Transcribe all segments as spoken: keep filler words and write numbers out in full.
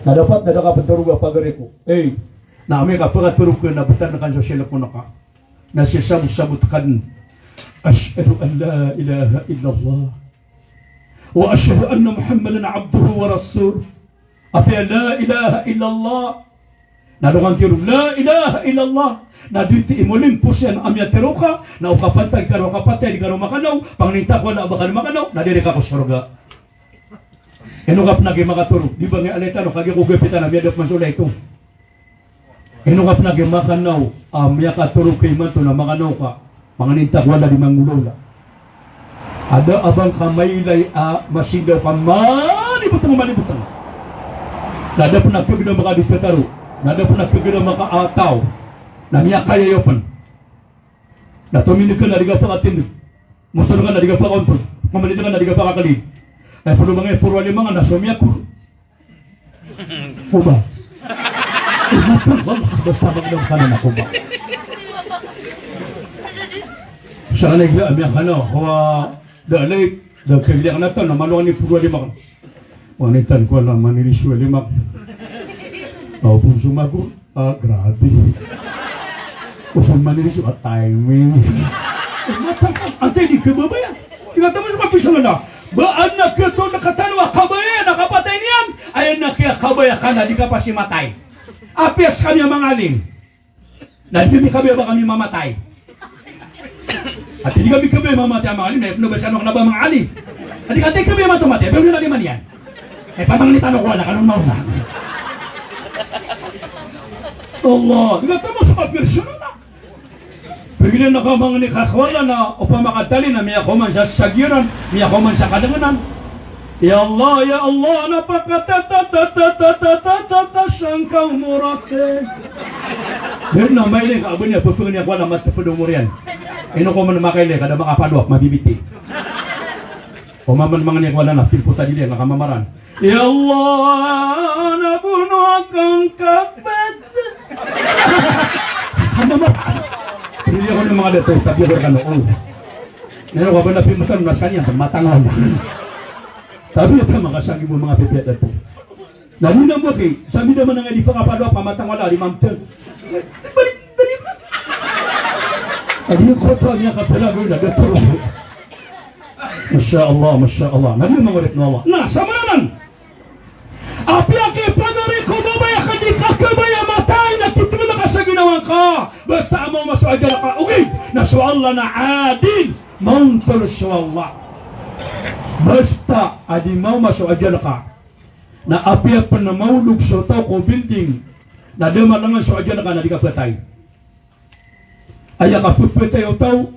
Na dapat na da ka pthoroga pagari ko. Ey, na amay ka pkathorog ka na btad ka so cellphone ka. Na sisabot-sabot ka dn, "Ashhadu an la ilaha illallah. Wa ashhadu anna Muhammadan abduhu wa rasuluh." Apiya la ilaha illallah. Na dokan tiro, "La ilaha illallah." Na di ti imolin posiyan a miyatharo ka, na o kapatay ka, o kapatay di ka ron makanaw, pangnin ta ko a ba ka ron makanaw, na di rka ko sorga. Ino ka pn a giya makathorog, di ba ngiya alay tano, kagiya ko gapit a na miyadap man so lay to. Ino ka pn a giya makanaw, a miyakathorog ka imanto na makanaw ka, pangnin ta ko a di manggolawla. A da a ba ngka mailay a masindaw ka manibotng, manibotng. Na da pn a kagdam ka di thatharo, na da pn a kagdam ka a taw, na miyakaya iyo pn. Na tominig ka na di ka pakatindg. Motor ka na di ka pakaontod. Mamanid ka na di ka pakakalid. Ay, polo mangay poro a lima nga na so miyakor. Koba. Ay, matang, wala ka basta magdam ka na na koba. Sa kanay ka, amiyakana, kawa, da alay, da kagiliak na tan, na malo ka ni poro a lima ka. Wanitan ko a na maniriso a lima ka. Aw, pon so magor. Ah, grabe. O pon maniriso a timing. Matang, antaa i di kababaya. Di ka taman so kapisan na. Ba adn a katoon a katano a kabaya na kapatay niyan. Aya na kiyakabaya ka na di ka pasimatay. Apiya skami a manga alim. Na di kami kabaya ba kami mamatay. Ati di kami kabaya mamatay a manga alim, na ipno ba siya na ba manga alim. Ati ka di kabaya matomatay, ba ino na di man iyan. Eh, pamangni tano ko wala, kanon mauna. Allah, di ka taman so kapisan na. Pagilay na ka mangni ka ko wala na, opama ka tali na, miyakoman sa sagiran, miyakoman sa kadanganan. Ya Allah, ya Allah, na pakatatatatatatata sangka umor ati. Dn na mailay ka, abn iyan, pphangni ako na matpd o umor iyan. Ino ko man makailay, ka da makapadwap, mabibiti. O maman mangni ako na, na pilpota dili, na kamamaran. Ya Allah, na bono akn kapat. Kamamaran. Pili ako na manga dato, tabi ako rkano, o. Na ino ka ba na pimatan, na skaniyan, matang ako na. Tabi ako, manga sanggi bo manga pipiya dato. Na di na bo ki, sa mida man nga di pakapadwap, pamatang wala, di mamtang. Balik, balik. Adi ko to niya kapala, go na dato. Masha Allah, masha Allah. Na di na manga oripn o Allah. Na, sa maana nan. Apiya ki pagari ko babaya ka di ka kabaya matay na titngl ka sa ginawa ngka. Basta a maoma so ajal ka, ogaid na so Allah na adil, maontol so Allah. Basta a di maoma so ajal ka, na apiya pn maolog so taw ko building, na da malangan so ajal ka na di ka phatay. Aya kapphantay o taw,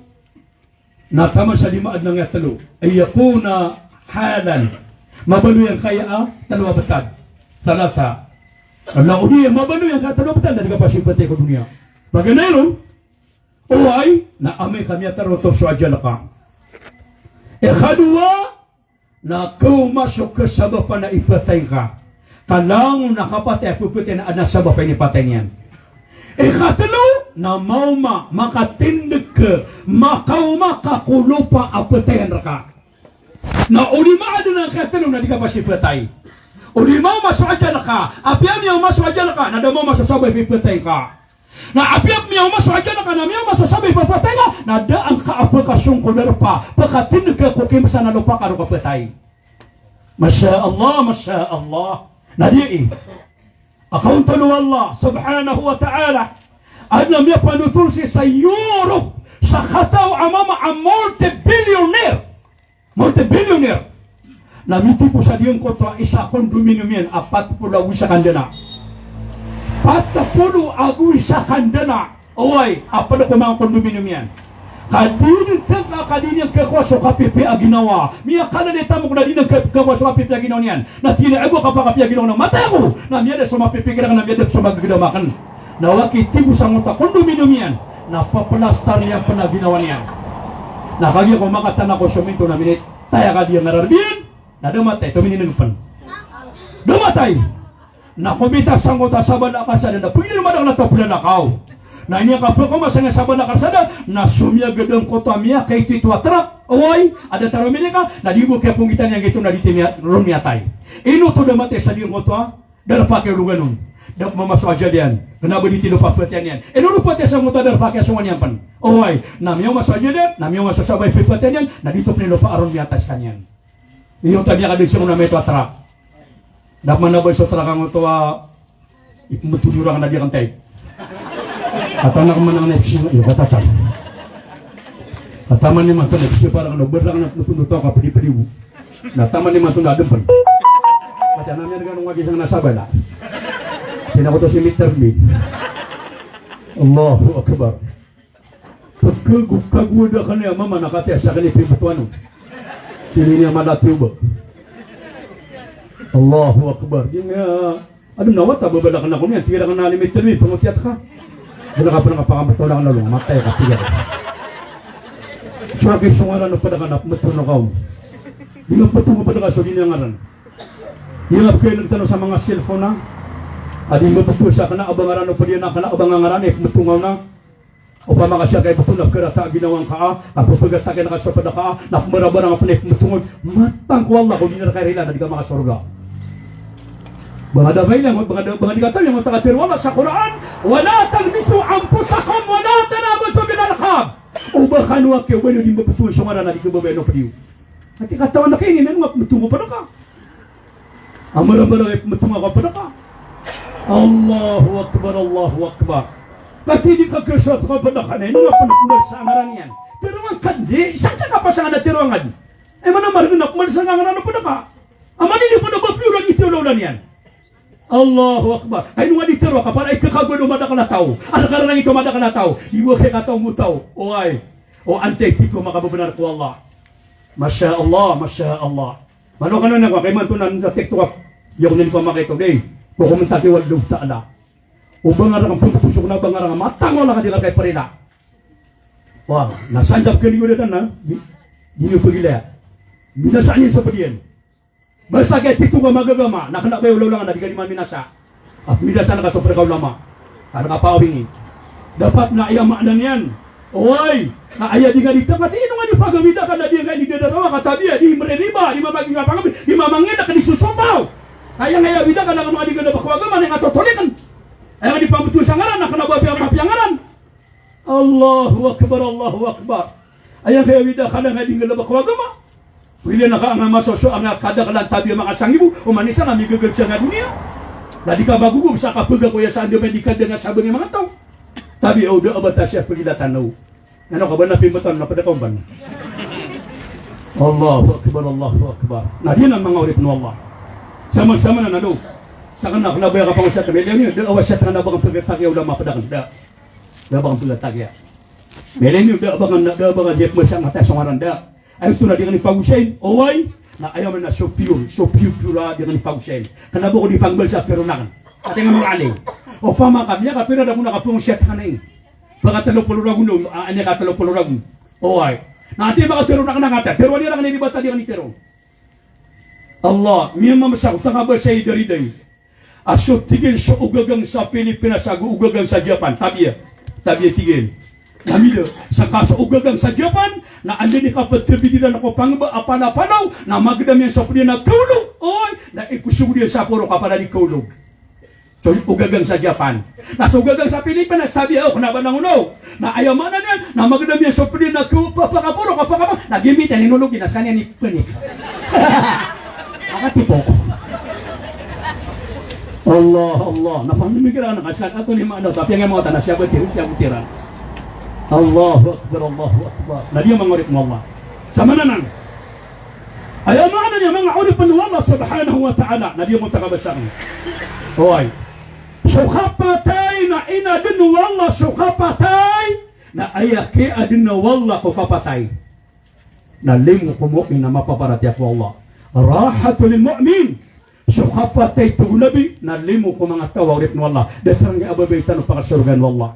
na taman sa lima adn a ngaya tlo. An yakuna halan. Mabaloy angkaya a tlo a btad. Thalatha. Na o di mabaloy angkaya a tlo a btad, na di ka pasipatay ko doniya. Paganay ron, oway, na amay ka miyatharo oto so ajal ka. Ikadowa, na kaoma so kasabapan a ipatay ngka. Ka langon a kapatay a pphantay na adn a sabap a inipatay niyan. Ikatlo, na maoma, makatindg ka, makaoma ka ko lopa a patayan rka. Na o di maadn angkaya tlo na di ka pasipatay. O di maoma so ajal ka, apiya miyaoma so ajal ka, na da maoma so sabap a ipatay ngka. Na apiya miyaoma so ajal ka, na miyaoma so sabap a ipapatay ka, na da angka a phakasong ko darpa, phakatindg ka ko kimsa na lopa ka roo kapatay. Masha Allah, masha Allah. Na dii a kaontol o Allah subhanahu wa ta'ala, adn a miyapanotol sii sa Europe sa kataw a mama a multi-billionaire. Multi-billionaire. Na mitibo sa diyangkoto a isa condominium iyan a pat polo ago isa kandana. Pat polo ago isa kandana. Oway, a pd ko manga condominium iyan. Ka di niyan tngka, ka di niyan khakowa so kapipiya a ginawa. Miyakala i tamok na di niyan khakowa so kapipiya a ginawa niyan. Na tig iyan a, "Ago kapakapiya a ginawa na matay ako." Na miyada so mapipikir akn, na miyada so magagdam akn. Na oway, kitibo sangkoto a condominium iyan, na paplastar iyan pn a ginawa niyan. Na kagiya ko makatana ko somento na minitaya ka di a ngararbiyan, na da matay, tominineng pn. Da matay. Na komita sangkoto a sabala ka sa dada, pwede na madakl a taw plalakaw. Na iniyan ka pkoma sangkoto a sabala ka sa dada, na somiyagad angkoto a miyakaito-ito a trak, oway, a datar o Amerika, na di bo kiyaponggitan iyan gioto na di ti miya-, ron miyatay. Ino oto da matay sa diyangkoto a Darpa ki ologan on. Da pman maso ajal iyan. Kna ba di tilo papatiyan iyan. Ino ron pati sa mota darpa ki asongan iyan pn. Oway, na miyaoma so ajal iyan, na miyaoma so sabay pipatiyan iyan, na di to pn ino pa aron miyata skaniyan. Iyo ta miyakadn sa mona mito a trak. Da pman a ba so trak angkoto a ipmbtho iran a di kantay. Kata na kman ang na ipsi, iyo, kata ta. Kata man imanto na ipsi parang no, berang na pmbtho no tao ka pdi-pdi bo. Na taman imanto na adn pn. Kata na miyan gano nga gisang na sabala. Tina ko to si Mister Bean. Allahu Akbar. Pagkago, kago da kaniya mama na katiya sa kaniya pimbtowan on. Sini niya malatiyo ba? Allahu Akbar. Di nga, adn na wata, babala ka na ko niyan, tig iran a kna a limited mi, pangotiyat ka. Di na ka pn nga pakambtowan a kna, long, matay ka, tig iran. So aki so ngaran o pd ka na, pmbtowan o kaw. Di nga pmbtowan o pd ka so di niyan ngaran. Di nga pkhailg tano sa manga cellphone a, a di mbtowan sa kna a ba ngaran o pd iyan a kna a ba nga ngaran, e pmbtowan o na. Opama ka siya kay bto na pkharata a ginawa ngka a, na pphagatakin ka so pd ka a, na pmbarabarang a pn i pmbtongod, matang ko Allah ko di na rka irila na di ka makasorga. Ba nga da ba ila, ba nga da, ba nga di katawi angkoto a katharo o Allah sa Qur'an, "Wala talmizu anfusakum wala tanabazu bil alqab." O ba kano aki, o ba niyo di mbtowan so ngaran a di khababayaan o pd iyo. Ati katawan aki ini, na ino nga pmbtowan ko pd ka. A marabarang i pmbtowan ko pd ka. Allahu Akbar, Allahu Akbar. Pati di ka khasowat ko pd ka na ino nga pn a pmbarsa a ngaran iyan. Tharoa ngka di, sa ka pasangan a tharoa ngka di. Aya maana a margn a pmbarsa a ngaran o pd ka. A mani di pd a ba piyo lagid i olaola niyan. Allahu Akbar. Ay, ino nga di tharoa ka, para ikakagowad o madakl a taw. Adn ka ranangit o madakl a taw. Di bo kaya kataw mo taw. Oway. O antaa i tito a makababnar ko Allah. Masha Allah, masha Allah. Mano kano na ko, kay manto na sa TikTok a. Di ako na di pamakita, di. Ko komenta ki wallahu ta'ala. O ba nga rka pmbtosok na ba nga rka matang o Allah ka di ka kay parila. Wa, na sanjap ka di ko datan na. Di, di niyo pagilaya. Minasa niyan sa pd iyan. Basta kay tito ka magagama, na kna ba iyo lawlangan na di ka di maminasa. A pminasa na ka so pd ka ulama. Ka rka paawingi. Dapat na aya maana niyan. Oway, na aya di nga di tangati, ino nga di pagawida ka na di nga di dadarawa ka tabiya, di mririba, di mamagi nga pangabid, di mamangina ka di sosombaw. Aya nga aya wida ka na kna di nga da ba ko agama, na nga totolikn. Aya nga di pambtowan sa ngaran, na kna ba piya, mapiya ngaran. Allahu Akbar, Allahu Akbar. Aya kaya wida ka na nga di nga da ba ko agama. Wila na ka nga masoso a nga kadaklan tabiya manga sangibo, oman isa nga migagal sa nga doniya. Na di ka ba gogo sa kapega ko iya sa anda ba di ka da nga sabang i manga taw. Tabiya o da a ba ta siya pagilatan o. Nano ka ba na pimbatan na pd ka omban. Allahu Akbar, Allahu Akbar. Na di na manga oripn o Allah. Sama-sama na nado. Sa kna, kna ba aya kapangosiyat, melen iyo, da a wasiyat kna ba kan pagatakiya ulama pd akn, da. Da ba kan pagatakiya. Melen iyo, da ba kan, da ba kan di pmasa nga ta so ngaran, da. Ay, so na di kani pagosayin, oway, na aya man na so piyor, so piyor, piyor a di kani pagosayin. Kna ba ko di pangbalsa pero na kan. Ati nga manga alim. Opama ka miyakapira da ko na kapangosiyat kna ini. Pkatlo polo ragon, a, ini katlo polo ragon. Oway. Na ati makatero na kna kata. Tero ani rakn ini bata di kani tero. Allah, miyamamasa ko tanga ba sa idariday. A so tig iyan so ogagang sa Pilipinas ago ogagang sa Japan. Tabiya. Tabiya tig iyan. Na mida, saka so ogagang sa Japan, na anda ini kaptbidi ran ko pangba a palapalaw, na magdam iyan so pd iyan a kaolog. Oy, na ipsogod iyan sa poro ka para di kaolog. So ogagang sa Japan. Na so ogagang sa Pilipinas, tabiya o, kna ba nangono. Na aya maana niyan, na magdam iyan so pd iyan a kaolog, pa, pakaporo, ka pakapa, na gimit iyan, inolog iyan, na skaniyan i Pnik. Makatipo. Allah, Allah. Na pamimikiran ka, sa kato ni maana, tapi nga mawatan na siya ba tiro, siya ba tiran. Allahu Akbar, Allahu Akbar. Na di manga oripn o Allah. Sa maana nan. Aya maana niyan manga oripn o Allah Subhanahu wa Ta'ala. Na di mawatan ka ba sa. Oway. So kapatay na inadn o Allah so kapatay. Na aya kiyaadn o Allah ko kapatay. Na limo ko mu'min a mapaparatiyaya ko Allah. Rahatul lil mu'min. So kapatay, tig o Nabi, na limo ko manga taw a oripn o Allah. Datar angkai a babay tano pakasorgaan o Allah.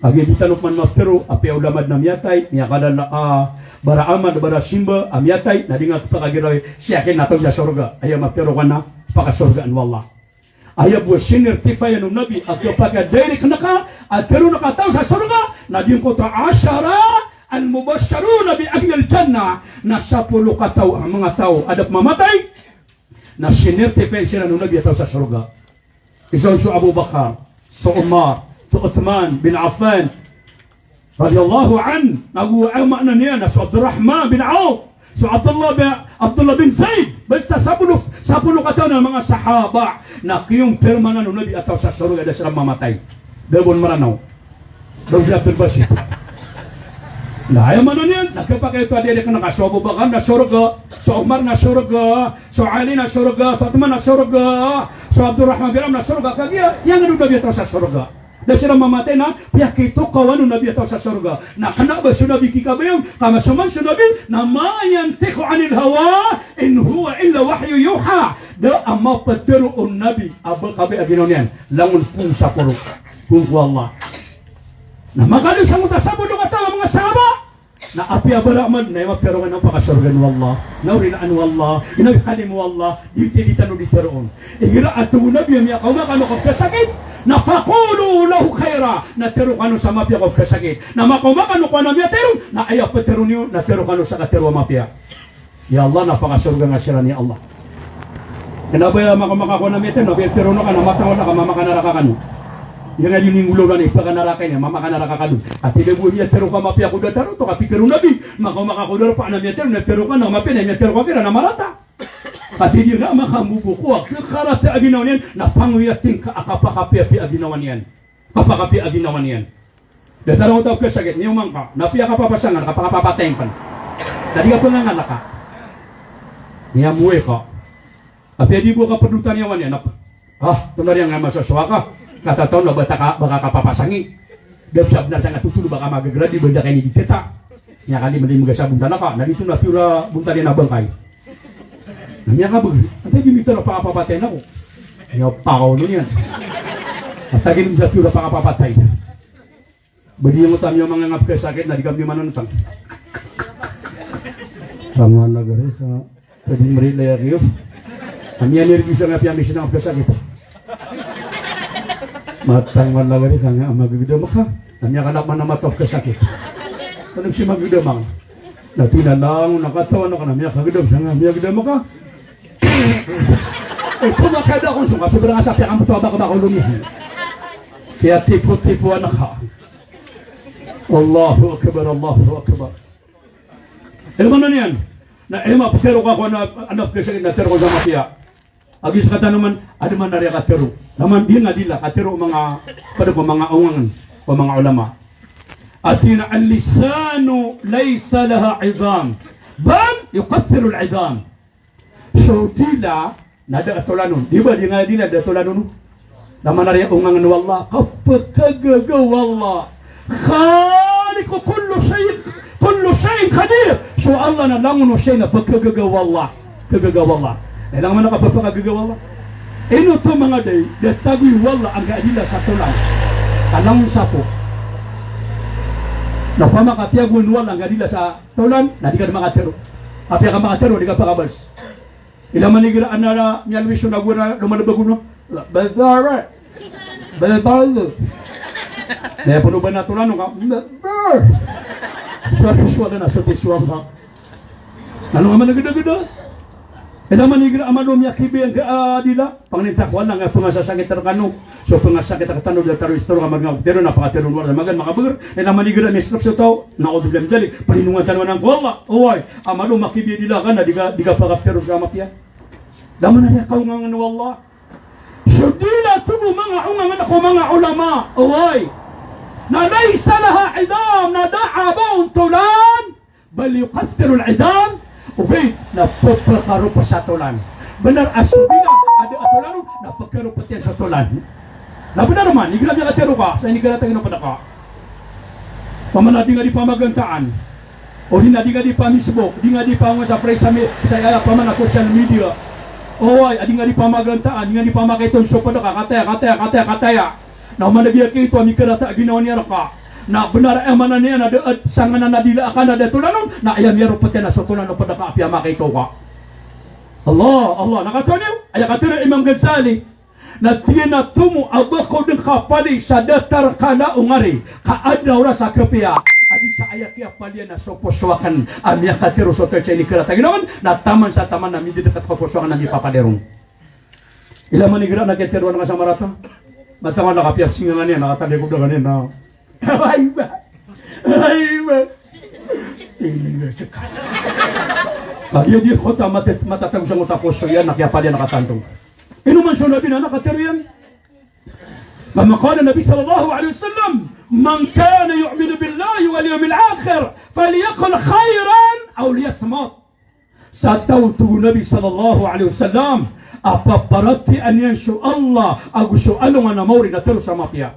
Kagiya di tano pman maptharo, apiya ulama dn a miyatay, miyakalala a, bara amal, bara simba, a miyatay, na di nga pakagirawai, siya kna taw sa sorga, aya maptharo ka na, pakasorgaan o Allah. Aya bo a sinertifayan o Nabi, a kapakay a direct na ka, a tharoon ka taw sa sorga, na giyangkoto a ashara al-mubashsharuna bi ahlil jannah, na sapolo ka taw a manga taw a da pmamatay, Na sinertify siran o Nabi a taw sa sorga. Isa on so Abu Bakar, so Umar, so Uthman bin Affan, radiyallahu anhu, nago aya maana niyan na so Abdurrahman bin Auf, so Abdullah bin, Abdullah bin Zaid, basta sapolo, sapolo kataw na manga sahaba, na kiyompirma nan o Nabi a taw sa sorga, da siran mamatay. Da bo Maranaw. Daw si Abdul Basit. Na aya maana niyan, na kiyapakay oto a di, di kena ka so Abu Bakar na sorga, so Umar na sorga, so Ali na sorga, so Uthman na sorga, so Abdurrahman bin Auf na sorga, kagiya, aya ngado o Nabi a taw sa sorga. Da siran mamatay na piyakitokawan o Nabi a taw sa sorga. Na kena ba so Nabi kikabayang, ka masoman so Nabi, na ma yantiqu anil hawa, in huwa illa wahyun yuha. Da a mapetero o Nabi a ba kabaya a ginawa niyan, langon poon sa poro, poon ko Allah. Na makaliyo sangkoto a sapolo kataw a manga sahaba. Na apiya ba raman, na aya mapetero ka na pakasorgaan o Allah, na orilaan o Allah, ina kalim o Allah, di tidi tano di teroon. Igira a tig o Nabi a miyakaoma kano ko pekasakit, na faqulu lahu khaira, na tero kano sa mapiya ko pekasakit. Na makaoma kano ko ana miyatero, na aya petero niyo, na tero kano sa katero a mapiya. Ya Allah, na pakasorga nga siran, ya Allah. Kena ba aya makaoma ka ko ana miyatero, na ba aya tero na ka na matawala ka mamakanaraka kano. Aya nga di ninggolaola na ipakanaraka ini, mamakanaraka kano. Ati da bo miyatero ka mapiya ko datar oto, ka pitero o Nabi, makaoma ka ko darpa a ana miyatero, na tero ka na mapiya, na miyatero ka kiran na marata. Ati di nga makambobo ko a kekarata a ginawa niyan, na pangoyating ka a kapakapiyapiya a ginawa niyan. Kapakapiya a ginawa niyan. Datar oto a pekasakit, niyo mangka, na apiya kapapasangan, kapakapapatay pen. Na di ka pengangalaka. Niya mowe ka. Apiya di bo kapedotan iyan, niyan apa? Ah, tonaa riyan nga masosowa ka. Katataw na bata ka, ba ka kapapasangi. Da pesa benar sangka totol ba ka magagradi, ba da ka ini di teta. Niya kali mending megasabon tanaka. Na di tona piora bontal iyan a bangkay. Na miyakabegay. Antaa di mitero a pakapapatay na ko. Aya pakaolo niyan. Atagin sa piyo a pakapapatay. Badi yang utami a manga ngapkasakit na di kami manentang. Sama na gari sa pwede meri laya kayo. Kami ani rin bisa nga piya misi na ngapkasakit. Matang man lagari ka nga magagedam ka. Kami akan apa na mata ngapkasakit. Ano si magagedam ang? Na tinalang, na katawan ako na miyakagedam, sa nga miyagedam ka. Eh, kumakada ko, so, kaso berang asap ya, kamu tawa baka-baka ulo niya. Kaya tipo-tipo anak ka. Allahu Akbar, Allahu Akbar. Aya maana niyan. Na aya mapetero ka ko ana, ana pekasakit na tero ko sa mapiya. Agi sekatano man, adi man ari a katero. Na man di nga dila, katero manga, ped ko manga ongangen, ko manga ulama. Ati na, "Al-lisanu laysa laha idam, bal yuqathiru al-idam." So dila na da a tolan on. Di ba di nga dila da a tolan on? Na man ari a ongangen o Allah, kapekagaga o Allah. Khaliqu kullu shay', kullu shay'in qadir. So Allah na langon o shay na pekagaga o Allah. Kagaga o Allah. Na langon man a kapekagaga o Allah. Ino oto manga dai, da tagoy o Allah angkai a dila sa tolan. Ka langon sapo. Na opama ka tiyagoan o Allah angkai a dila sa tolan, na di ka di makatero. Apiya ka makatero, di ka pakabals. Ilay man igira a ana miyalowis on ago na lomalebag on. Bebare. Bebare. Na aya pen o ba na tolan on ka. Bebare. Suwara, suwara na so ti suwara. Na ino nga man a gedageda. Ilay man igira a malo miyakibi angkai a dila. Pangnin ta ko anan a pengasasakit rekano. So pengasakit rektano, datar o stroke, a magaan a kapetero na pakatero o Allah, magaan makabeger. Ilay man igira a mi-stroke so taw, na'udhubillah min dhalik, paninongan tano anan ko Allah. Oway, a malo makibi a dila ka na di ka, di ka pakapetero sa mapiya. Ilay man ari a kaongangen o Allah. So dila, tig o manga ongangen ko manga ulama. Oway. Na laysa laha idam, na da a ba on tolan. Bal yuqathiru al-idam, ogaid na pepekaropet sa tolan. Benar a so dila a da a tolan on, na pekaropet iyan sa tolan. Na benar man, igira miyakatero ka, sa inigarata ginawa ped ka. Opama na di nga di pamagantaan. O di na di nga di pamisbok, di nga di pangowa sa pray sa mi-, sa, ah, opama na social media. Oway, a di nga di pamagantaan, di nga di pamakaito on so ped ka, kataya, kataya, kataya, kataya. Na oman a giya kaito a mikarata a ginawa niyan reka. Na benar a aya maana niyan na da a, sanganan a dila ka na da a tolan on, na aya miyaropet iyan na so tolan o ped ka apiya makaito ka. Allah, Allah, na katawan iyo, aya katero i Imam Ghazali, na tig iyan a tomo a ba ka den kapali sa datar kala o ngari, ka aden a oras a kapiya, a Di sa aya kiyapaliyan a so poso akn a miyakatero so tao sa inikiratag iyan, na taman sa taman na mididkt ko poso akn a miyapapaliyan ron. Ila man igira na kiyatero na ka sa marata. Mata man na kapiyapsingan iyan, na katali ko bda kaniyan na. Ay ba? Ay ba? Ini na seka. Kagiya di ko ta mata, matatago sa ngota poso iyan, na kiyapaliyan na katanto. Ino man so Nabi na nakatero iyan. Kama qala Nabi sallallahu alaihi wasallam, "Man kana yu'minu billahi wal yawmil akhir, falyaqul khairan aw liyasmut." Sa taw, tig o Nabi sallallahu alaihi wasallam, a paparatiyayaan iyan so Allah ago so alongan a maori na tero sa mapiya.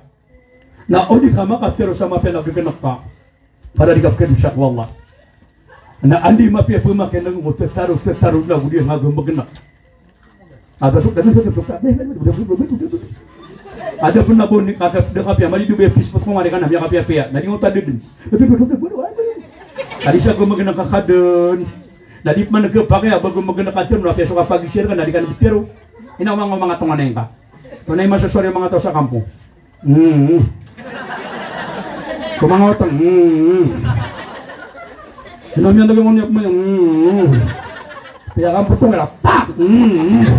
Na o di ka makatero sa mapiya na gegenek ka. Para di ka pkhadosa ko Allah. Na anda i mapiya pmakineg o tetaro, tetaro na go di nga gegenek. Ada so, ada so, ada so, ada so. Ada pn a bo ni kaka, da kapiya, mali do ba pispot ko nga di ka na miyakapiyapiya. Na di nga otadeden. Adi sa gegenek ka kaden. Na di pman gegenek ka kaden, na apiya so kapagisir ka, na di ka na betero. Ina manga, manga tonganay ka. Tonay masosori manga tao sa kampo. Mm. Ko manga otang. Mm. Ino miyan lagi mo niya, mm. Piya ka mboto nga, pak. Mm.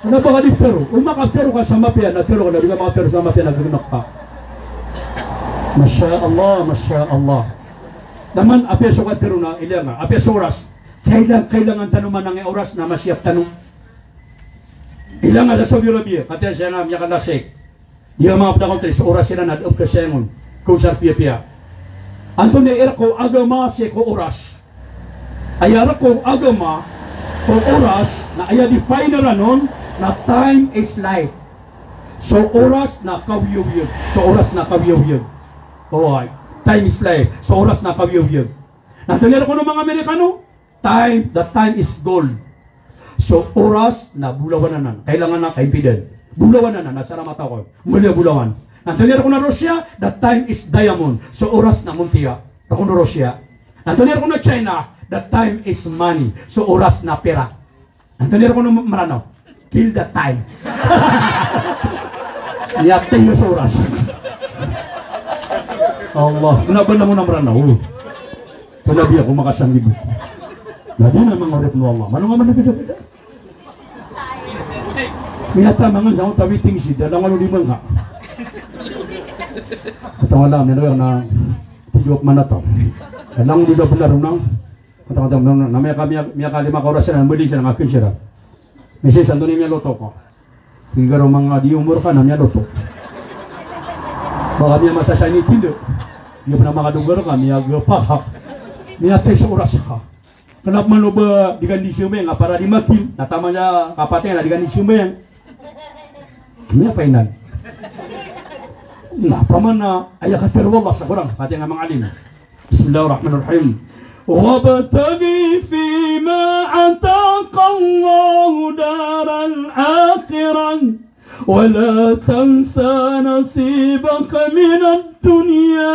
Kna ba ka di tero? O makatero ka sa mapiya na tero ka, na di ka makatero sa mapiya na gegenek ka. Masha Allah, masha Allah. Taman apiya so katero na ilaya nga, apiya so oras. Kailang, kailangan tano manang i oras na masiyap tano. Ilaya nga sa Saudi Arabia, kataya saya nga miyakalasik. Iya manga pd a country, so oras iran na da a pkhasayangon ko sa piyapiya. Antonaa i rk o agama sii ko oras? Aya rk o agama ko oras na aya define iran on na time is life. So oras na kawiyawiyag. So oras na kawiyawiyag. Oway. Time is life. So oras na kawiyawiyag. Na antonaa i rk o manga Amerikano? Time, the time is gold. So oras na bolawan anan. Kailangan na kaimpidan. Bolawan anan na sara mataw ko. Maliya bolawan. Na antonaa i rk o Russia, the time is diamond. So oras na montiya. Rk o Russia. Na antonaa i rk o China, the time is money. So oras na pera. Na antonaa i rk o Mranaw, kill the time. Miyatay so oras. Allah, kna ba na mo na Mranaw. Kna ba ako makasanggib. Na di na manga oripn o Allah. Mano nga man a bida-bida. Miyatamangan sa tawiting sida, langon o di mangka. Katawala, miyano na, tijok manataw. Langon o di da benar unang. Katawala, na miyaka, miyaka, miyakalima ka oras na, mali sa nga kinsiran. Misi sa antonaa i miyaloto ko. Tig iyan a manga di umor ka na miyaloto. Baka miyamasa sa ini tindo. Iya pn a makadogar ka, miyagapakak. Miyatay so oras ka. Kna ba man o ba di ka di sambayang, a para di makin, na taman sa kapatay na di ka di sambayang. Miyapainan. Na paman na aya katero o Allah sa Qur'an, pati nga manga alim. Bismillahirrahmanirrahim. Wabtaghi fima ataka Allahu daral akhirah, wa la tansa nasibaka minad dunya.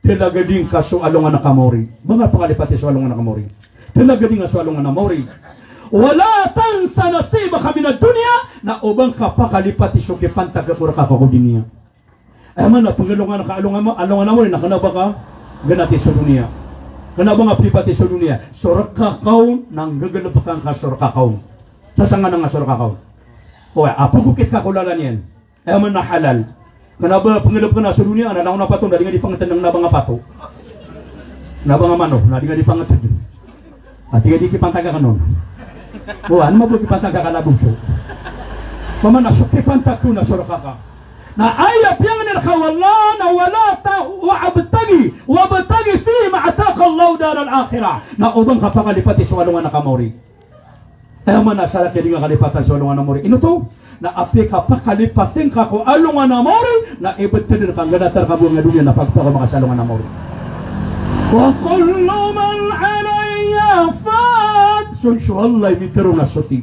Talaga di ngka so alongan a kamaori. Ba ngka pakalipati so alongan a kamaori. Talaga di ngka so alongan a maori. Wala tansa nasibaka minad dunya, na o ba ngka pakalipati so kipantag ko rka ko doniya. Aya maana pngalongan ka alongan a ma-, alongan a maori na kna ba ka ganati so doniya. Kna ba ngka plipati so doniya. So rka ka on na nggagalbka ngka so rka ka on. Sa sangkanan nga so rka ka on. Oway, a pagokit ka ko lalan iyan. Aya maana halal. Kna ba pngalbk ka na so doniya, na langon a pato, na di nga di pangatd na kna ba nga pato. Kna ba nga manok, na di nga di pangatd. A tig a di kipantag akn on. O, ano mabok kipantag ka na bokso. Paman a so kipantag ko na so rka ka. Na aya piyangnr ka o Allah na wala ta-, wabtaghi, wabtaghi fima ataka Allahu daral akhirah. Na o ba ngka pakalipati so alongan a kamaori. Aya maana sa rka di ngka kalipatan so alongan a maori. Ino oto? Na apiya ka pakalipati ngka ko alongan a maori, na ibtad rka, ngganat rka bo nga doniya na pagpako maka sa alongan a maori. Wa kullu man alayha fan. So, so Allah i mitharo na soti.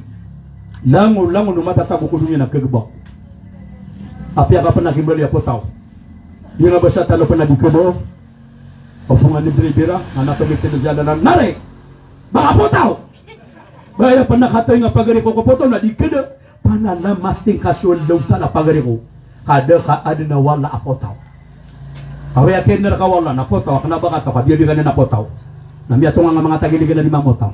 Langon, langon o matatago ko doniya na kagba. Apiya ka pn a kimbali a potaw. Di nga ba sa tano pn a di kagba. O pngan i driver a, na natomit i jalanan. Nari! Ba ka potaw! Ba aya pn a katawi nga pagari ko ko potaw na di kagba. Panalamatin ka so Allahu Ta'ala pagari ko. Ka da ka adn a wala a potaw. Awi a kiner ka wala na potaw, a kena ba kataw, ka biyodi ka niyan a potaw. Na miyatonga nga manga tagiligan a di mamotaw.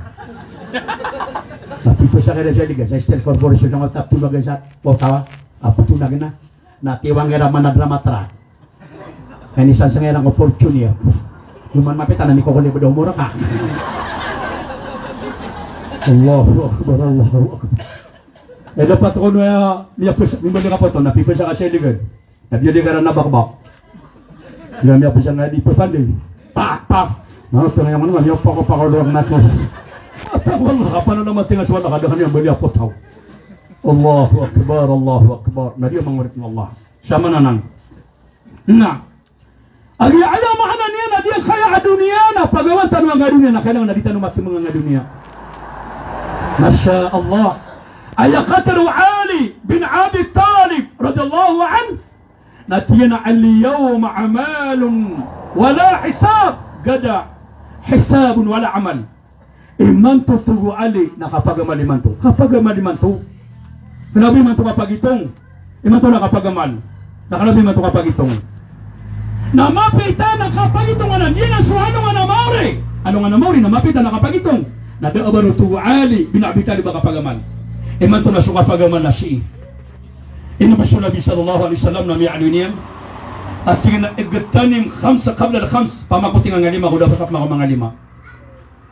Na pipesa ka iran sa ligan, sa Steel Corporation, sa nga taptulagan sa potaw, a potaw na gina. Na tiwang iran mana drama truck. Kani san sanga iran ko Fortuner. Oman mapita na mikokolibed o mora ka. Allahu Akbar, Allahu Akbar. E, dapat ko no ya, miyapes, mimbali ka potaw, na pipesa ka sa ligan. Na biyodi ka iran a bakbak. Na miyapes nga di pepandi. Pak, pak. Na, tengah yang mana, miyapakopako doang nato. Ata wala, kapan na matingas wala, kada kaniyan bali a potaw. Allahu Akbar, Allahu Akbar. Na di a manga oripn o Allah. Sa maana nan. Na. Agi aya maana niyan na di a kaya a doniya na pagawan tano a doniya na kailangan na di tano matemeng a doniya. Masha Allah. Aya katharo o Ali bin Abi Talib radiyallahu anhu, na tig iyan a, "Al-yawma a'malun wala hisab, ghadan hisabun wala amal." Imanto, tig o Ali, na kapagamal imanto. Kapagamal imanto. Kena ba imanto kapagitong. Imanto na kapagamal. Na kena ba imanto kapagitong. Na mapita na kapagitong anan. Iyan a so alongan a maori. Alongan a maori na mapita na kapagitong. Na da a ba ron, tig o Ali bin Abi Talib, a kapagamal. Imanto na so kapagamal na sii. Ino ba so Nabi sallallahu alaihi wasallam na miyaaloy niyan a tig iyan a, "Igtanim khamsa qabla al-khams." Pamakotinga nga lima ko da a pakapangakotinga nga lima.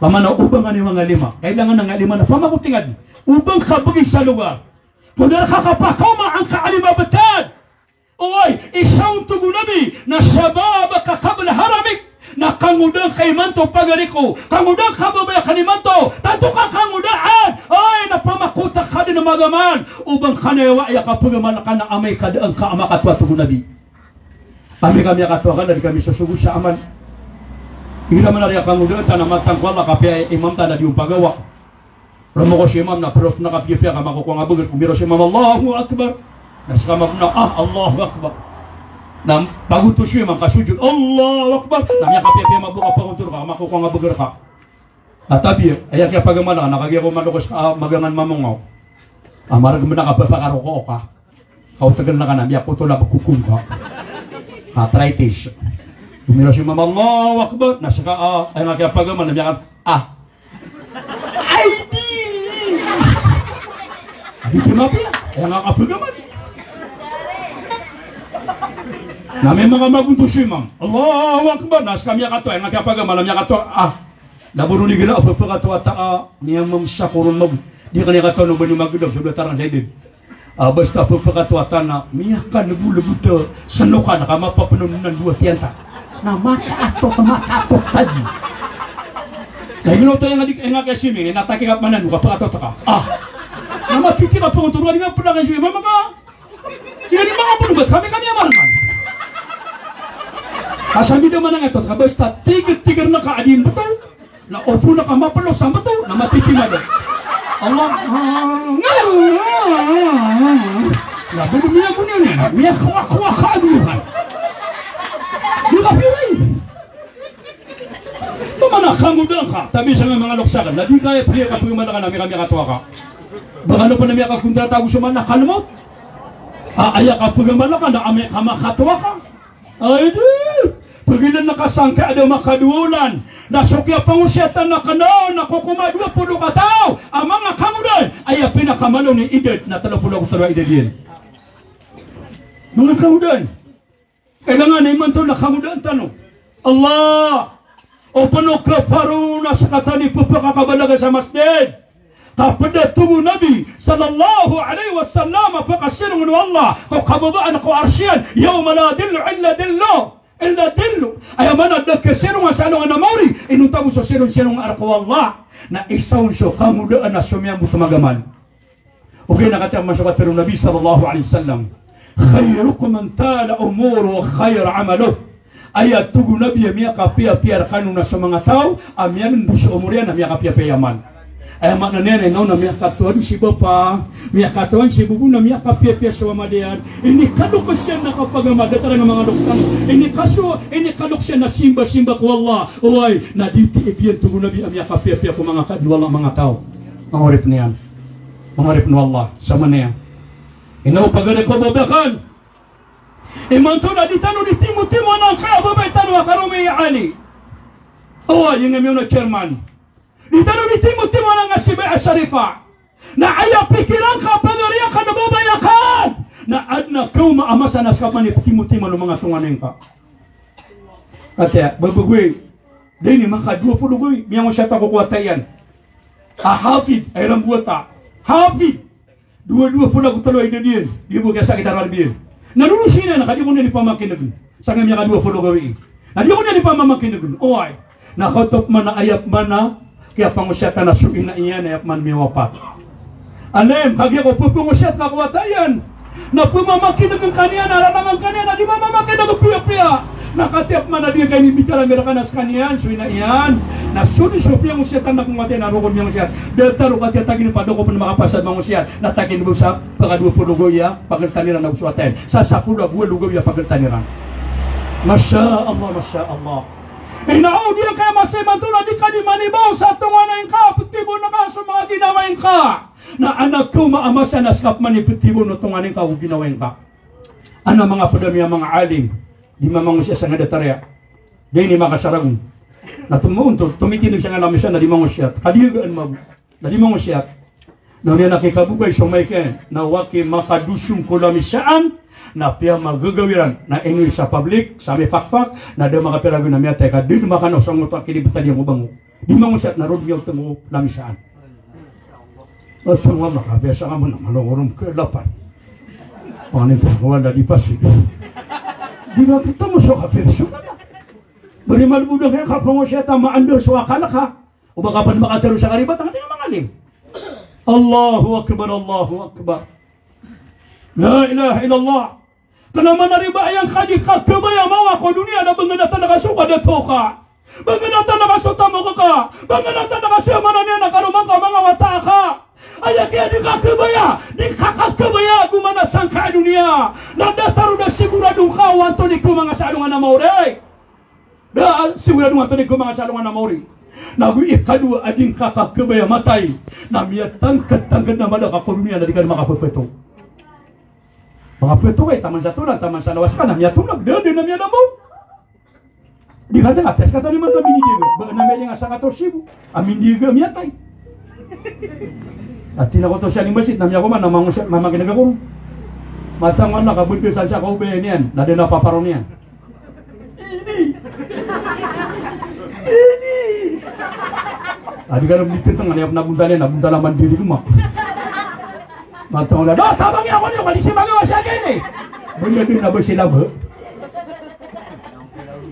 Pamana o ba nga niyo nga lima. Kailangan a nga lima na pamakotinga di. O ba nga kabegi sa logar. Ko da rka kapakaoma angka a lima betad. Oway, isa on, tig o Nabi, na shababaka qabla haramik. Na kangodaan ka imanto pagari ko. Kangodaan ka babaya ka imanto. Tanto ka kangodaan. Ay, na pamakota ka den a magamal. O ba nga kaniyawa aya kapagamal ka na amay ka daan ka a makatoa, tig o Nabi. Amay ka miyakatoa ka na di ka misosogo sa amal. Igira man a riya kangodaan ta na matang ko Allah, kapiya imam ta na di on pagawa. Romoko so imam na perot na kapiyapiya ka makokowa nga beger ko. Miro so imam, "Allahu Akbar." Na seka mapna, "Ah, Allahu Akbar." Na pagoto so imam ka sujud, "Allahu Akbar." Na miyakapiyapiya mambo ka pagoto ka makokowa nga beger ka. A tabiya, aya kiyapagamal ka na kagiya ko malokos ka, ah, magangan mamongaw. A mareg mena ka papakaroko ka. Kaotegal na ka na miyakoto na bekokon ka. Arthritis. Gomiraw so imam, "Allahu Akbar." Na seka, ah, aya nga kiyapagamal na miyakat, ah. Ay, di. Di kiyamapiya. Aya nga kapagamal. Na miyamangamagonto so imam. "Allahu Akbar." Na seka miyakatoa, aya nga kiyapagamal na miyakatoa, ah. Na bo ron igira a pepekatoa ta a miyamamsa ko ron mago. Di ka niyan katoa o ba niyo magedam so dowa tarang sa idad. A, basta pepekatoa ta na miyakalebodlebod a senokan ka mapapeno nan dowa tiyan ta. Na makaatot, makaatot tadi. Na ino oto aya nga di, aya nga kiyasimi, na taki ka manan, kapekatoa ta ka. Ah. Na matiti ka pengotor ka di nga peda ka simi, mama ka. Ino di manga peno ba kami, kami a marman. Ka sami da manangatot ka, basta tiger-tiger na ka a di mbeto. Na opona ka mapelo sa mbeto, na matiti mada. Allah. Na bo do miyagonan, miyakowa-kowa ka a di. Di ka piwai. Pamana kangodaan ka, tabi sa nga manga lokes aken, na di ka aya piya ka pemana ka na miyaka, miyakatoa ka. Ba kano pen a miyakakontrata ago so mana kalmot. A, aya kapagamal ka na amay ka makatoa ka. Ay, di. Peginan na ka sangkai a da makadowa olan. Na so kiyapangosiyatan na kena, na kokomadowa polo kataw a manga kangodaan. Aya pinakamalo i idad na telo polo ago telo a idad iyan. Manga kangodaan. Kailangan a imanto na kangodaan tano. Allah. O peno keparo na sekatani pepakakabalaga sa masjid. Ka ped a tig o Nabi sallallahu alaihi wasallam a pakasirongen o Allah ko kababaan ko Arsh iyan, yawma la dhilla illa dhilluh, illa dhilluh. Aya maana a da kasirongan sa alongan a maori inonta bo so siron-sirongan ko Allah. Na isa on so kangodaan a somiyambot magamal. Ogaid na katii a masa a katharo o Nabi sallallahu alaihi wasallam, "Khairukum man tala umuruhu wa khasura amaluh." Aya tig o Nabi a miyakapiyapiya rekano na so manga taw a miyalendo so omor iyan a miyakapiyapiya i amal. Aya maana niyan na ino na miyakatowa den si bapa, miyakatowa si bobo na miyakapiyapiya so amal iyan. Inikadokes iyan na kapagamal, datar a manga dokes tano. Inikaso, inikadokes iyan na simba-simba ko Allah. Oway, na di tiib iyan, tig o Nabi, a miyakapiyapiya ko manga kaadn o Allah a manga taw. Manga oripen iyan. Manga oripen o Allah, sa maana niyan. Ino pagari ko bo beken. Imanto na di tano di timotimo anan ka a babay tano a karoma i Ali. Oway, aya nga miyaona chairman. Di tano di timotimo anan ka si Bai Sharifa. Na aya pikiran ka, pagari aka na babay aka. Na adn a kaoma a masa na ska pman i ptimotimo o manga tonganay ngka. Ati a, ba, ba, gwe. Da ini makadowa polo gawii, miyangosiyat ako ko wata iyan. A hafid, a iran bo wata. Hafid. Dowa, dowa polo ago tlo a idad iyan. Di bo kiyasakit a rarb iyan. Na lolosin iyan, ka di ako niyan ipamakinegn. Sangkai miyakadowa polo gawii. Na di ako niyan ipamakinegn. Oway. Na kaoto pman a aya pman a kiyapangosiyatan a so ina iyan a aya pman miyawapat. Alim, kagiya ko pphangosiyat ka ko wata iyan. Na pmamakineg ka niyan, a rarangan ka niyan, na di mamamakineg piyapiya. Na katii pman a di ka inimbitara mi rka na skaniyan, so ina iyan. Na so di so piyangosiyatan na ko wata iyan, na roo ko miyangosiyat. Datar o katii a tagin pd ko pn makapasad mangosiyat. Na tagin bo sa pakadowa polo gawii a pagltan iran ago so wata iyan. Sa sapolo ago walo gawii a pagltan iran. Masha Allah, masha Allah. Ina o di ka masa imanto na di ka di manibaw sa tonganay ngka, ptiboon ka so manga ginawai ngka. Na adn a kaoma a masa na ska pman i ptiboon o tonganay ngka ago ginawai ngka. Adn a manga pd ami a manga alim, di mamangosiyat sangkai datar aya. Da ini makasaragon. Na tomo on to, tomitineg sangkai lamisaan na di mangosiyat. Ka di gagaan mabo. Na di mangosiyat. Na oriyan a kikabogay so mic iyan, na waki makadosong ko lamisaan, na piyamagagaw iran, na ino sa public, sa mifakfak, na da makapira gawii na miyatay ka, da dn makanao sa ngoto a kinibtad iyan ko bango. Di mangosiyat na roo dn miyaotng ko lamisaan. Otng, wala ka, biyasa ka man a malogorom ka lapan. Pangnin ko wala di pasi. Di ba kita mo so kapirso? Bari malbod a kaya kapangosiyat a maandar so akal ka. O ba ka pn makatero sa karibatan, ati nga mangalim. Allahu Akbar, Allahu Akbar. La ilaha illallah. Kna man a riba aya ngka di kakhabaya mawa ko doniya na bngnatan ka so kadato ka. Bngnatan ka so tamok ka. Bngnatan ka so aya maana niyan a karoma ka, manga wata ka. Aya kiya di kakhabaya, di kakhabaya ago maana sangkai a doniya. Na datar o da sigurado ngka o antonaa i kaoma nga sa alongan a maori. Da, sigurado nga antonaa i kaoma nga sa alongan a maori. Na go ikadowa a di ngka kakhabaya matay. Na miyatangkdtangkd na mala ka ko doniya na di ka di makapphato. Makapphato ka i taman sa tolan, taman sa lawas ka, na miyatolag, da, da na miyadambaw. Di ka tanga, piyas ka tano imanto a mindiga. Ba na miyadinga sa katorse bo. A mindiga miyatay. Ati na ko to siya ni masjid, na miyakoman, na mangosiyat, na makinega ko. Matangon na ka bnda sa siya ka obay niyan, na da na paparo niyan. Ini. Ini. Adi ka na bnititeng, na iyap na buntalan, na buntalan man diri ko ma. Matangon na, "Da, tabangi ako niyo, kadi si Bagawa siya kini." Bnda dn na ba sila ba?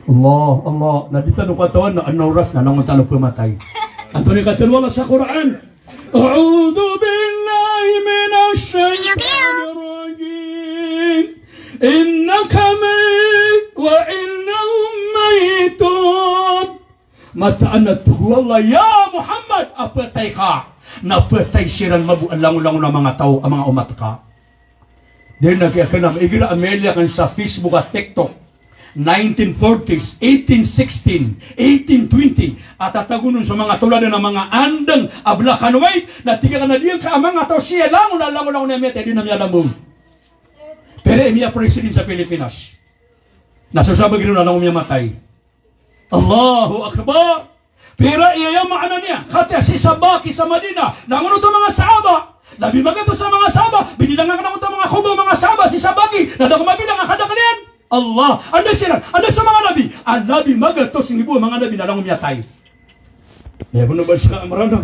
Allah, Allah. Na di tano katawan na adn a oras na langon tano pmatay. Antonaa i katharo o Allah sa Qur'an? A'udhu billahi minash shaytanir rajim. Innaka mayyit wa innahum mayyitun. Mataan a tig o Allah, ya Muhammad, a phatay ka, na phatay siran mabo a langolangon a manga taw a manga omat ka. Dn a kiyaknam, igira a miyailay akn sa Facebook a TikTok, nineteen forties, eighteen sixteen, eighteen twenty, a tatago on so manga toladan a manga andang a black and white, na tig akn a di ngka a manga taw siya langon a langolangon a miyatay, di na miyadambaw. Pira i miya-president sa Pilipinas na so sabagi ron na langon miyamatay. Allahu Akbar. Pira i aya maana niyan? Katii a si Sabaki sa Madina, langon oto manga sahaba. Labi magatos a manga sahaba, binilang akn oto manga koba o manga sahaba, si Sabaki, na da ko mabilang a kadakl iyan. Allah, anda siran, anda so manga nabi? A labi magatos nggibo a manga nabi na langon miyatay. Na aya bo na ba ska a maranda.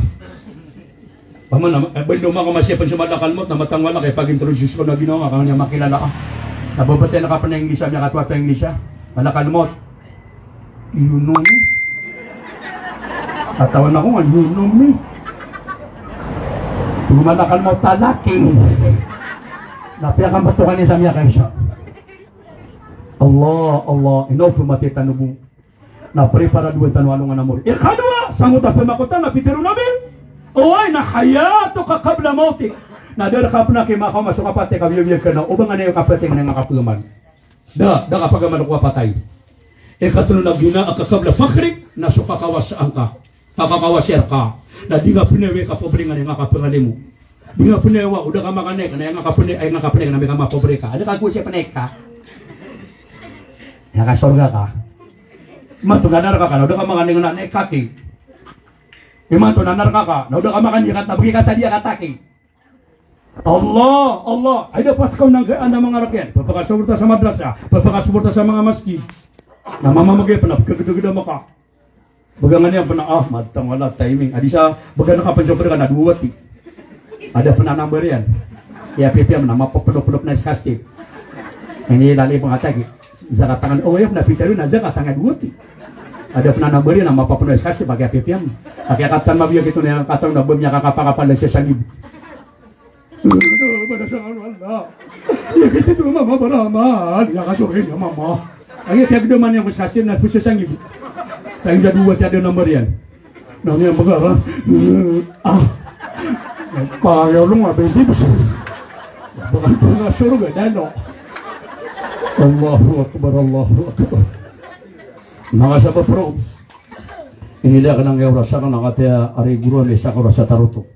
Pamana, eh, bendo maka masiya pn so malakal maut, na matangon ka, ipagintroduce ko na ginawa nga, ka nga niyan makilala ka. Na ba pn tayo nakapnay English, a miyakatoa to English, a. Malakal maut. You know me? Katawan ako nga, you know me. Tig o malakal maut a laki. Na piyakambato ka niyan sa miyakaisa. Allah, Allah, ino pmatay tano bo. Na preparadoan tano a alongan a maori. Ikadowa, sangoto a pmakotan na pitharo o Nabi, oway, na hayatuka qabla mawtik. Na da rka pn a kimakaoma so kapatay ka, wiyawiyag ka na, o ba nga niyan kapatay nga niyan kapagamal. Da, da kapagamal ko kapatay. Ikatlo na ghinaka qabla fakhrik, na so kakawasaan ka. Kakawasa rka. Na di nga pn aya kapobri nga niyan kapangalimo. Di nga pn aya, o da ka makaneg, na aya nga kapneg, aya nga kapneg na miyakamapobre ka. Anda ka ko siya pneg ka? Aya kasorga ka. Imanto na naraka ka, na o da ka makaningnan i kaki. Imanto na naraka ka, na o da ka makaningnan i kaki, na bagi ka sa di a kataki. Allah, Allah. Ay, dapat ka on angkai a manga raken. Pphakasuporta sa madrasa, pphakasuporta sa manga masjid. Na mamamagay pn a pkhagdagda maka. Bgan iyan pn a, ah, madtang wala timing. Adi sa, bgan ka pn so pd ka na dowa wati. Ada pn a number iyan. Aya pipiya mn na mapapnopnop na iskasti. Ini lali pn a tagi. Zakat tangan, o, aya pn a pitharo na zakat tangan dowa wati. Ada pn a number iyan na mapapnop na iskasti, bagi a pipiya mn. Bagi a katan mabiya kito na katan na bami a kakapakapal sa sangib. Bada sa ngalo Allah. Iya, kita tu mama baraman. Iya, kaso ini mama. Agi kaya gede man yang bersasir na pusat sang ibu. Tayo da dowa wati a number iyan. Na niyan bagara. Ah. Paya lo nga, baby, bes. Baka na surga dano. Allahu Akbar, Allahu Akbar. Manga sabap ro. Ini dia kenang ya rasa kan angkat ya ari guru ni sa ko rasa taruto.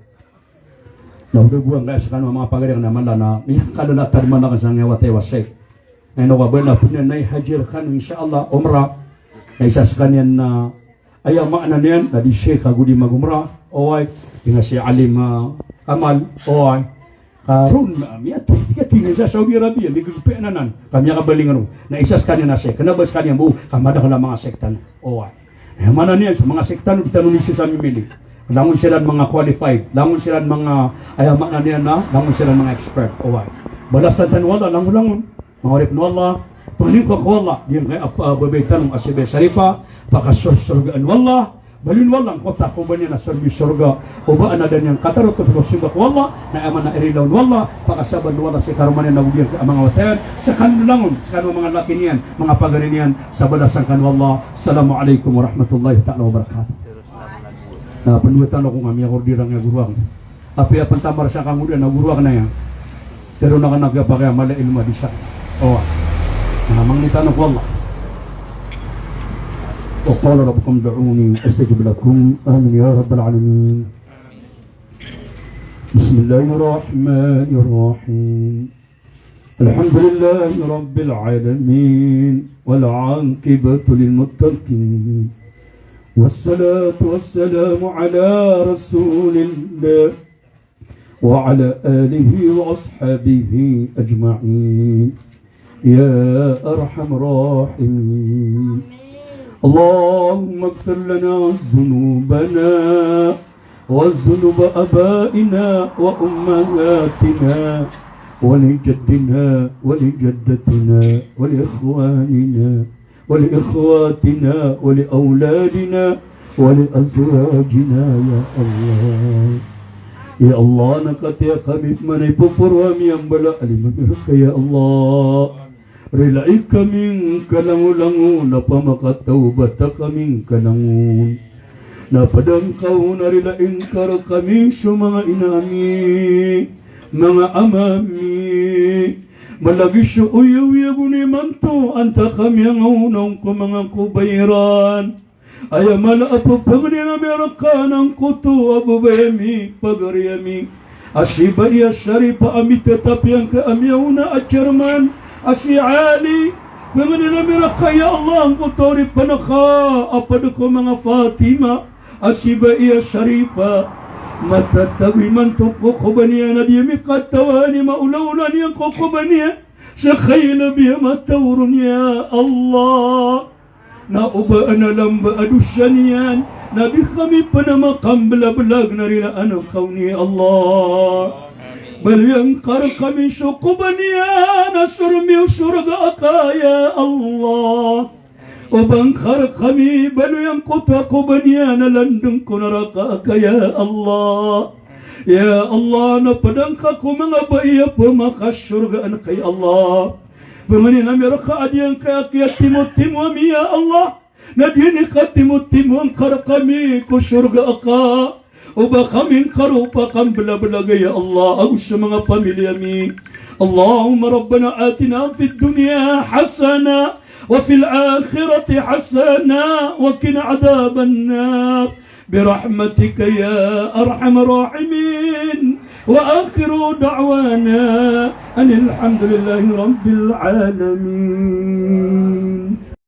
Na o da bo angkaya skano a manga pagari akn a mala na miyangkalala tadman akn sa ngiya wata i wasay. Na ino ka ba na pn iyan na i hajir kano, insha Allah, umrah. Na isa skaniyan na aya maana niyan na di Sheikh ago di mag-umrah, oway, di nga si Alim, ah, Kamal, oway. Ka ron na miyatay, di ka tingin sa Saudi Arabia, migagpay anan, ka miyakabaling ron. Na isa skaniyan na Sheikh, kna ba skaniyan bo, ka madakl a manga sektan, oway. Aya maana niyan sa manga sektan, di tano niyan sa mimili. Langon siran manga qualified, langon siran manga, aya maana niyan na, langon siran manga expert. Oway. Balasan tano o Allah langon-langon. Manga oripn o Allah, pangnin ko ko Allah, giyangkaya a, a, babay tano a si Bay Sarifa, pakasorsorgaan o Allah, baloyn o Allah angkoto a kobaniyan a sorbi sorga, o ba adn a da niyan katarotop ko simba ko Allah, na aya maana na irilaw o Allah, pakasaban o Allah si karoma niyan ago giyangkaya a manga wata iyan, skano langon, skano manga laki niyan, manga pagari niyan, sa balasan kano o Allah. Assalamu alaikum warahmatullahi ta'ala wabarakatuh. Na pndowa tano ko nga miyakordi rang iya guru akn. Apiya pn tamar sa kanggoda na guru akn aya. Tero na kna kiyapakay a mala i ilmo a di sa. Oway. Na mangni tano ko Allah. Wa qala rabbukum ud'uni astajib lakum. Amin ya rabbal alamin. Bismillahir rahmanir rahim. الحمد لله رب العالمين، والعاقبة للمتقين، والصلاة والسلام على رسول الله وعلى آله وأصحابه أجمعين. يا أرحم الراحمين. اللهم اغفر لنا ذنوبنا وذنوب آبائنا وأمهاتنا ولجدنا ولجدتنا ولإخواننا ولإخواتنا ولأولادنا ولأزواجنا يا الله. Ya Allah, na katii kami pman a ipoporo ami a mbala a lima mi rka ya Allah. Rilai kami ngka langolangon, na pamakatawbata kami ngka langon. Na pd angka on a rilai ngka rkami so manga ina ami, manga ama ami. Malagid so oyagoyag on imanto, antaa kami angaonaon ko manga koba iran. Aya mala a pphangnin ami rka na angkoto a babay ami, pagari ami, a si Baiya Sharifah a mitetap iyan ka a miyaona a chairman, a si Ali. Pangnin ami rka ya Allah angkoto a oripn ka a pd ko manga Fatima, a si Baiya Sharifah. Matatago imanto ko koba niyan a di ami katawan i maolaola niyan ko koba niyan. Sa kailabi a mataw ron ya Allah. Na o ba adn a lamba a dosa niyan, na di kami pn a makamblablag na rilaan ka on ya Allah. Baloy angka rkami so koba niyan a sormi o sorga aka ya Allah. O ba ngka rkami baloy angkoto a koba niyan a landng ko naraka aka ya Allah. Ya Allah, na pd angka ko manga bai a pmakasorgaan ka ya Allah. Pangnin ami rka a giyangkaya kiyatimotimo ami ya Allah, na di niyan katimotimoan ka rkami ko sorga aka. O ba kami ngka roo pakamblablaga ya Allah, ago so manga pamilya ami. اللهم ربنا آتنا في الدنيا حسنة وفي الآخرة حسنة وقنا عذاب النار. برحمتك يا أرحم الراحمين. وآخر دعوانا أن الحمد لله رب العالمين.